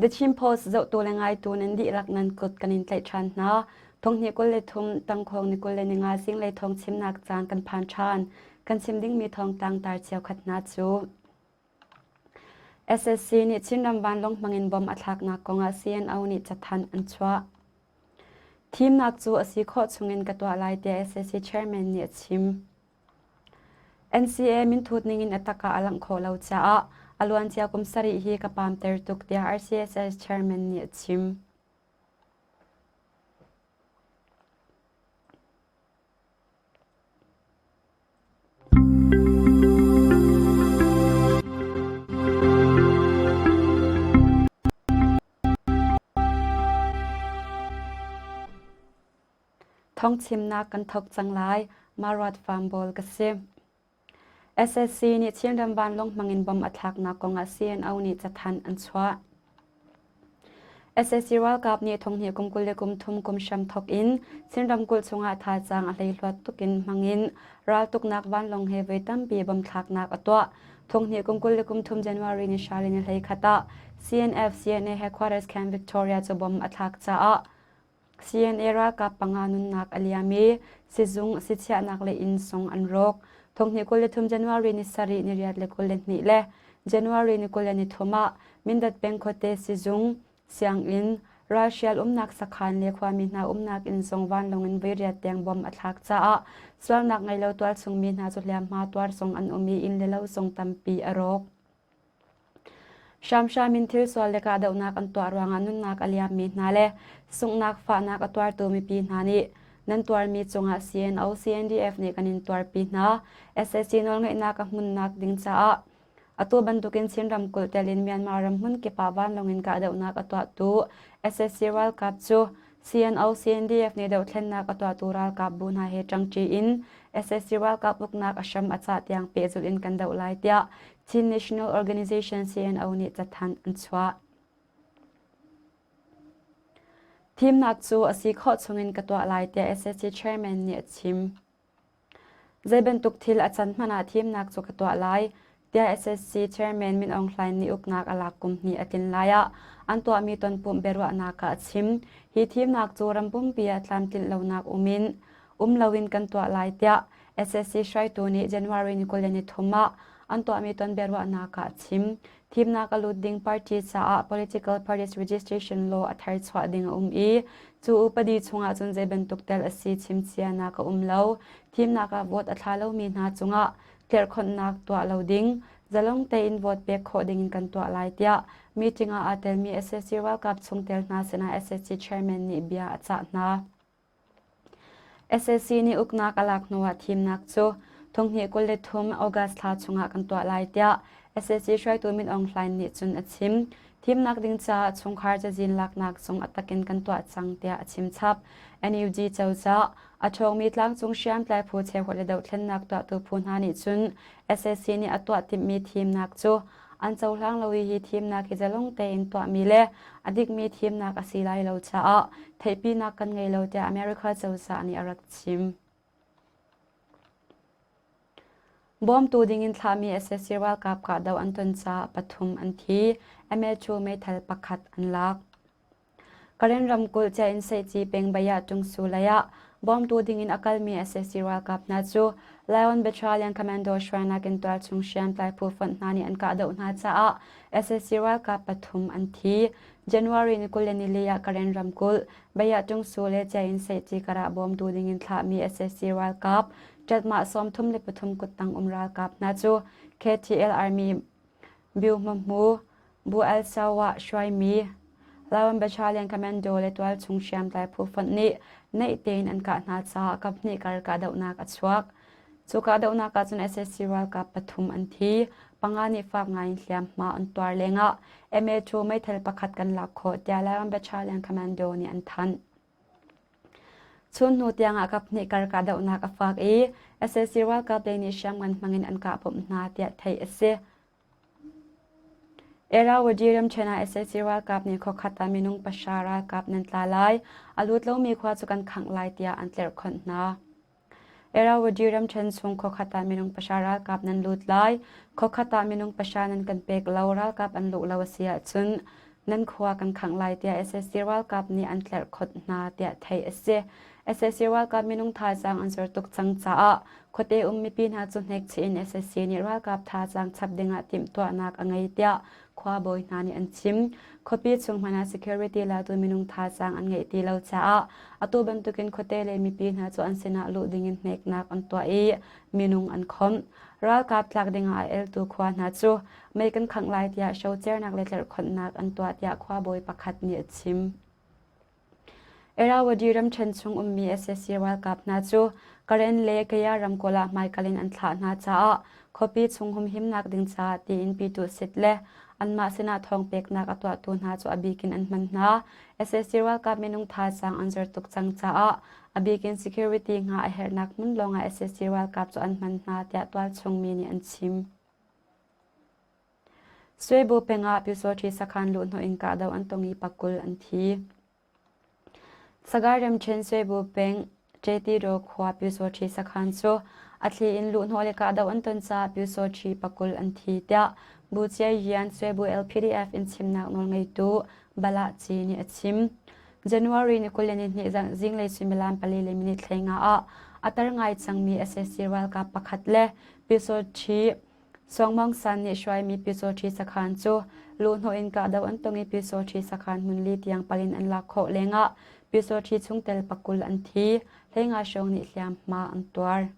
The Chin Post zohtu le ngaitu nan dihlak nan kut kan in tlaih ṭhan hna. Thonghnih 23 tangkhawng ni 25 zinglei thawng chimnak caan kan phan ṭhan. Kan chim dingmi thawngtang tar cheukhat hna cu SSC nih Chinram vanlawng hmangin bom a thlaknak kongah CNO nih cathanh an chuah. Thimnak cu a si khawh chungin ka tuah lai tiah SSC chairman nih a chim. NCA minthut ningin a tak ah a langh khawh lo caah a luancia kum sarih hi ka paamter tuk tiah RCSS chairman nih a chim. Thawngchimnak kan thawk cang lai. Maruat Farm ka si. SSC nih Chinram vanlawng hmangin bom a thlaknak kongah CNO nih cathanh an chuah. SSC ralkap nih thonghnih kum 23 kum hram thawk in Chin ramkulh chungah thazaang a hleihluat tuk in hmangin raltuknak vanlawng he voi tampi bom thlaknak a tuah. Thonghnih kum 23 January ni hra le ni 11 ah CNF CNA headquarters Camp Victoria cu bom a thlak caah CNA ralkap panga nunnak a liam i sizung sichiahnak le inn sung an rawk. Thonghnih 23 January ni sarih ni riat le 22 le January ni 23 ah Mindat peng khuate sizung, sianginn, ralhrial umnak sakhan le khuami hna umnak inn zong vanlawng in voiriat tiang bom a thlak caah sualnak ngei lo tualchung mi hna cu hliamhma tuar zong an um i inn le lo zong tampi a rawk. Hramhram in thil sual le kahdohnak an tuah ruangah nunnak a liammi hna le sunghnak fahnak a tuartu mipi hna nih nan tuarmi cungah CNO, CNDF nih kan in tuarpi hna. SAC nawlngeihnak a hmunnak ding caah atu bantukin Chin ramkulh tel in Myanmar ram hmun kip ah vanlawng in kahdohnak a tuahtu SAC ralkap cu CNO, CNDF nih dohthlennak a tuahtu ralkap bu hna he ṭangṭi in SAC ralkap uknak a hram a cah tiang pehzulh in kan doh lai tiah Chin National Organization CNO nih cathanh an chuah. Thimnak cu a si khawh chungin ka tuah lai tiah SAC chairman nih a chim. Zei bantuk thil a can hmanh ah thimnak cu ka tuah lai tiah SSC chairman Min Aung Hlaing nih uknak a lak kum hnih a tlin lai ah an tuahmi tonpumh biaruahnak ah a chim. Hi thimnak cu ram pumpi ah tlamtlinh lonak um in um loin kan tuah lai tiah SSC hruaitu nih January ni 23 ah an tuahmi ton biaruahnak ah a chim. Thimnak a lut ding party caah Political Parties Registration Law a thar chuah ding a um i cu upadi chungah cun zei bantuk tel a si chimchianak a um lo. Thimnak ah vote a thla lomi hna cungah tlerhkhonhnak tuah lo ding, zalong tein vote pek khawh ding in kan tuah lai tiah meeting ah aa telmi SSC ralkap chungtel hna sinah SSC chairman nih bia a cah hna. Sac nih uknak a lak hnuah thimnak cu thonghnih 23 August thla chungah kan tuah lai tiah sac hruaitu Min Aung Hlaing nih cun a chim. Thimnak ding caah chungkhar cazin laknak zong a takin kan tuah cang tiah a chim chap. NUG cozah a ṭhawngmi tlangcung hriamtlai phu cheukhat le dohthlennak tuahtu phu hna nih cun sac nih a tuah timhmi thimnak cu an cohlang lo i hi thimnak hi zalong tein tuahmi le a dikmi thimnak a si lai lo caah theihpinak kan ngei lo tiah America cozah nih a rak chim. Bawmtu dingin thlahmi sac ralkap kahdoh an ton caah pathum an thi. MHU meithal pakhat an lak. Karen ramkulh Cain Seihci peng Bayah Tungsu lei ah bawmtu dingin a kalmi sac ralkap hna cu Lion Battalion Commando hruainak in tualchung hriamtlai phu fonh hna nih an kahdoh hna caah sac ralkap pathum an thi. January ni 24 ah Karen ramkulh Bayah Tungsu le Cain Seihci karah bawmtu dingin thlahmi sac ralkap ṭatmah 33 kuttang um ralkap hna cu KTL Army Biuhmahmu, Bu Al-Saw ah hruaimi Lawan Battalion Commando le tualchung hriamtlai phu fonh nih naih tein an kah hna caah kaphnih kar kahdohnak a chuak. Cu kahdohnak ah cun sac ralkap pathum an thi, panga nih fak ngai in hliamhma an tuar lengah MA2 meithal pakhat kan lak khawh tiah Lawan Battalion Commando nih an thanh. Chun hnu tiangah kaphnih kar kahdohnak a fak i sac ralkap lei nih hriamngan hmangin an kah bawmh hna tiah theih a si. Irrawaddy ramṭhen ah sac ralkap nih khuakhat ah minung pahra ralkap nan tla lai. A lut lomi khua cu kan khangh lai tiah an tlerhkhonh hna. Irrawaddy ramṭhen chung khuakhat ah minung pahra ralkap nan lut lai. Khuakhat ah minung pahra nan kan pek lo ralkap an luh lo a si ahcun. Nan khua kan khangh lai tiah sac ralkap nih an tlerhkhawt hna tiah theih a si. Sac ralkap minung thazaang an zor tuk cang caah khuate um mipi hna cu hnekchih in sac nih ralkap thazaang chap dingah timhtuahnak a ngei tiah khuabawi hna nih an chim. Khuapi chung hmanh ah security latu minung thazaang an ngeih ti lo caah atu bantukin khuate le mipi hna cu an sinah luh dingin hneknak an tuah i minung an khawmh. Ralkap tlak dingah a eltu khua hna cu mei kan khangh lai tiah hrocernak le tlerhkhonhnak an tuah tiah khuabawi pakhat nih a chim. Irrawaddy ramṭhen chung ummi sac ralkap hna cu Karen le Kaya ramkulh ah hmaikal in an thlah hna caah khuapi chung humhimnak ding caah tiin Pyituhsit le anmah sinah thawngpeknak a tuahtu hna cu a bik in an hman hna. Sac ralkap minung thazaang an zor tuk cang caah a bik in security hna a herhnak hmun lawngah sac ralkap cu an hman hna tiah tualchung mi nih an chim. Suaibu peng ah Pyusawṭhi sakhan luhhnawh in kahdoh an tong i pakul an thi. Sagaing ramṭhen Suaibu peng Ṭetidaw khua Pyusawṭhi sakhan cu a thli in luhhnawh le kahdoh an ton caah Pyusawṭhi pakul an thi tiah Bu Ciayian Suaibu LPDF in chimnak nawlngeitu Balah Ci nih a chim. January ni 22 zinglei suimilam pali le minute 15 ah a tar ngai cangmi sac ralkap pakhat le Pyusawṭhi Suangmawng San nih hruaimi Pyusawṭhi sakhan cu luhhnawh in kahdoh an tong i Pyusawṭhi sakhan hmunli tiang pal in an lak khawh lengah Pyusawṭhi chungtel pakul an thi, 15 hrawng nih hliamhma an tuar.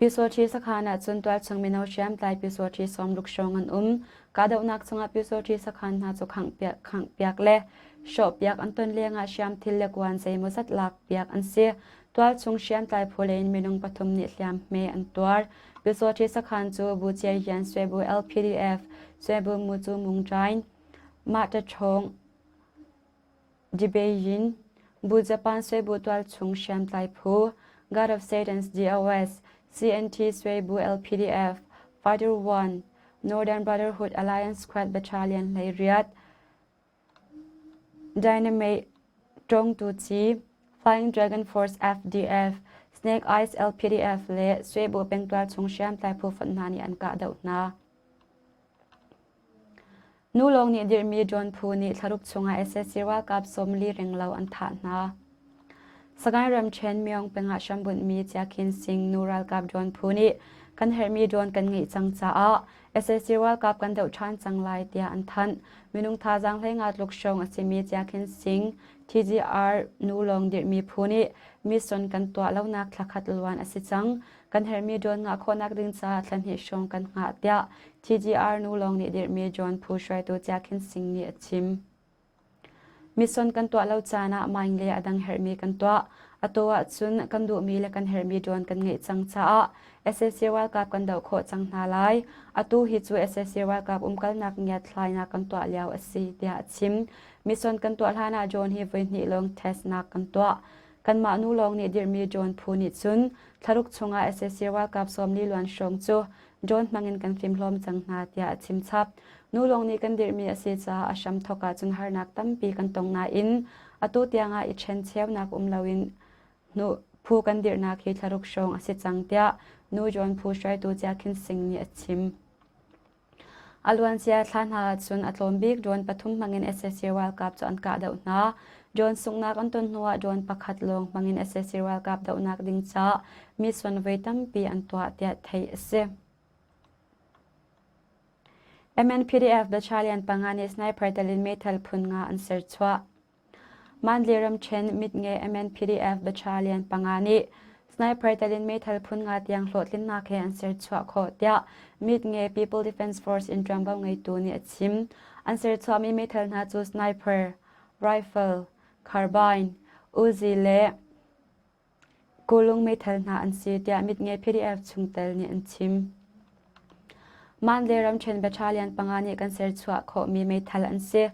Pyusawṭhi sakhan ah cun tualchung mino hriamtlai Pyusawṭhi 60 hrawng an um. Kahdohnak chungah Pyusawṭhi sakhan hna cu khanghpiak le hrawhpiak an ton lengah hriamthil le kuan zeimawzat lakpiak an si. Tualchung hriamtlai phu lei in minung pathum nih hliamhme an tuar. Pyusawṭhi sakhan cu Bu Ciahian Swebu LPDF, Swebu Mucu Mungṭain, Mah Ṭaṭhawng Dibeyin, Bu Japan Swebu tualchung hriamtlai phu, God of Satan's DOS, CNT Swebu LPDF, Fighter One, Northern Brotherhood Alliance Squad Battalion 18, Dynamite ṭawngtu ci, Flying Dragon Force FDF, Snake Eyes LPDF le Swebu pengtual chung hriamtlai phu fonh hna nih an kahdoh hna. Nu lawng nih dirhmi drone phu nih thlaruk chungah sac ralkap 40 renglo an thah hna. Sagaing ramṭhen Myong pengah hrambunhmi Chiakhin Sing nu ralkap drone phu nih kan herhmi drone kan ngeih cang caah sac ralkap kan doh ṭhan cang lai tiah an thanh. Minung thazaang 15 tluk hrawng a simi Chiakhin Sing TGR nu lawng dirhmi phu nih mission kan tuah lonak thlakhat luan a si cang. Kan herhmi drone ngah khawhnak ding caah thla hnih hrawng kan hngah tiah TGR nu lawng nih dirhmi drone phu hruaitu Chiakhin Sing nih a chim. Mission kan tuah lo caan ah mine le a dang herhmi kan tuah. Atu ahcun kan duhmi le kan herhmi ṭuan kan ngeih cang caah sac ralkap kan doh khawh cang hna lai. Atu hi cu sac ralkap umkalnak ngiatthlainak kan tuah lio a si tiah a chim. Mission kan tuah hlan ah drone hi voihnih lawng testnak kan tuah. Kanmah nu lawng nih dirhmi drone phu nih cun thlaruk chungah sac ralkap 40 luan hrawng cu drone hmangin kan fimhlawm cang hna tiah a chim chap. Nu lawng nih kan dirhmi a si caah a hramthawk ahcun harnak tampi kan tong nain atu tiangah i ṭhencheunak um loin hnu phu kan dirhnak hi thlaruk hrawng a si cang tiah nu drone phu hruaitu Chia Khin Sing nih a chim. A luancia thla hna ahcun a tlawm bik drone pathum hmangin sac ralkap cu an kahdoh hna. Drone sunghnak an ton hnuah drone pakhat lawng hmangin sac ralkap dohnak ding caah mission voi tampi an tuah tiah theih a si. MNPDF Battalion panga nih sniper tel in meithal phun nga an serchuah. Mandalay ramṭhen mitnge MNPDF battalion panga nih sniper tel in meithal phun nga tiang hlawhtlinnak he an serchuah khawh tiah mitnge People Defense Force in ṭuanvo ngeitu nih a chim. An serchuahmi meithal hna cu sniper, rifle, carbine, Uzi le Kulung meithal hna an si tiah mitnge PDF chungtel nih an chim. Mandalay ramṭhen battalion panga nih kan serchuah khawhmi meithal an si.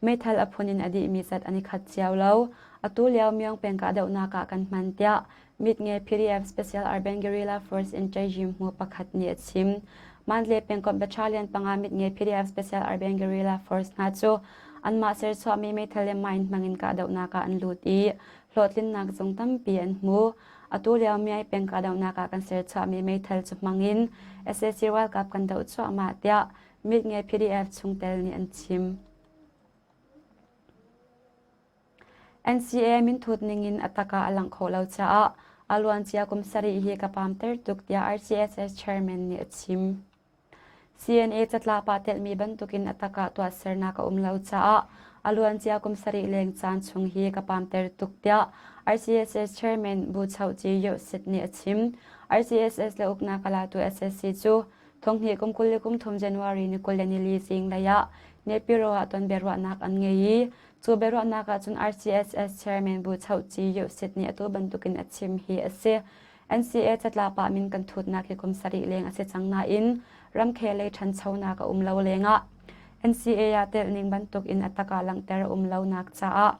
Meithal a phun in a dihmi zat an i khat cio lo. Atu lio Myong peng kahdohnak ah kan hman tiah mitnge PDF Special Urban Guerrilla Force in Ṭaihzim hmu pakhat nih a chim. Mandalay pengkomh battalion panga mitnge PDF Special Urban Guerrilla Force hna cu anmah serchuahmi meithal le mine hmangin kahdohnak ah an lut i hlawhtlinnak zong tampi an hmu. Atu lio Myai peng kahdohnak ah kan serchuahmi meithal cu hmangin sac ralkap kan doh cuahmah tiah mitnge PDF chungtel nih an chim. NCA minthut ningin a tak ah a langh khawh lo caah a luancia kum sarih hi ka pamter tuk tiah RCSS chairman nih a chim. CNA catlap ah telhmi bantukin a tak ah tuahsernak a um lo caah a luancia kum sarih leng caan chung hi ka pamter tuk tiah RCSS chairman Bu Choh Ci Yoh Sit nih a chim. RCSS le uknak a latu SSC cu thonghnih kum 23 January ni 24 zinglei ah Nepiro ah ton biaruahnak an ngei i cu biaruahnak ah cun RCSS chairman Bu Choh Ci Yoh Sit nih atu bantukin a chim hi a si. NCA catlap ah min kan thutnak hi kum sarih leng a si cang nain ramkhel lei ṭhanchonak a um lo lengah NCA ah telh ning bantuk in a tak ah langhter a um lonak caah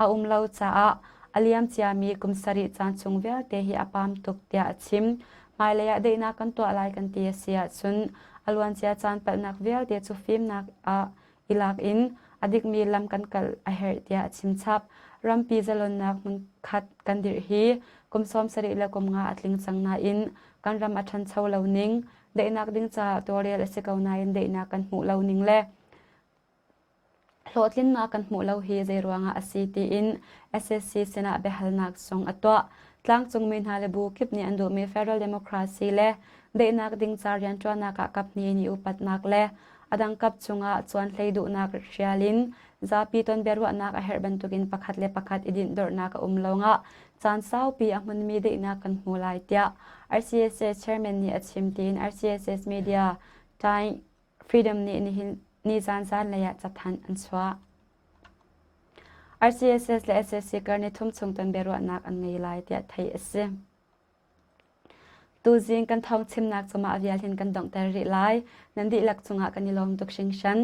a um lo caah a liam ciami kum sarih caan chung vialte hi a pam tuk tiah a chim. Hmailei ah daihnak kan tuah lai kan ti a si ahcun a luancia caan palhnak vialte cu fimnak ah i lak in a dikmi lam kan kal a herh tiah a chimchap. Rampi zalonnak hmunkhat kan dirh hi kum 70 le kum nga a tling cang nain kan ram a ṭhancho lo ning, daihnak ding caah tawlrel a si ko nain daihnak kan hmuh lo ning le hlawhtlinnak kan hmuh lo hi zei ruangah a si tiin SSC sinah biahalnak zong a tuah. Tlangcungmi hna le bu kip nih an duhmi federal democracy le daihnak ding ca rianṭuannak ah kaphnih nih upatnak le a dang kap cungah cuanhlei duhnak hrial in zapi ton biaruahnak a herh bantukin pakhat le pakhat i dinhdorhnak a um lawngah caan saupi a hmunmi daihnak kan hmu lai tiah RCSS chairman nih a chim tiin RCSS media Time Freedom nih nihin nizan zanlei ah cathanh an chuah. RCSS le SSC kar ni thum chung ton biaruahnak an ngei lai tiah theih a si. Tuzing kan thawng chimnak cu mah vial hin kan donghter rih lai. Nan dihlak cungah kan i lawm tuk hringhran.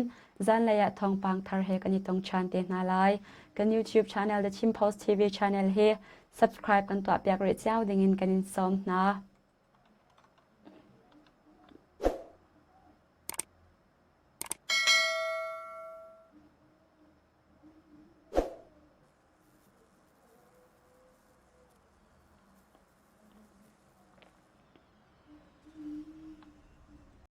Zanlei ah thawngpang thar he kan i tong ṭhan te hna lai. Kan YouTube channel The Chin Post TV channel hi subscribe kan tuahpiak rih cio dingin kan in sawm hna.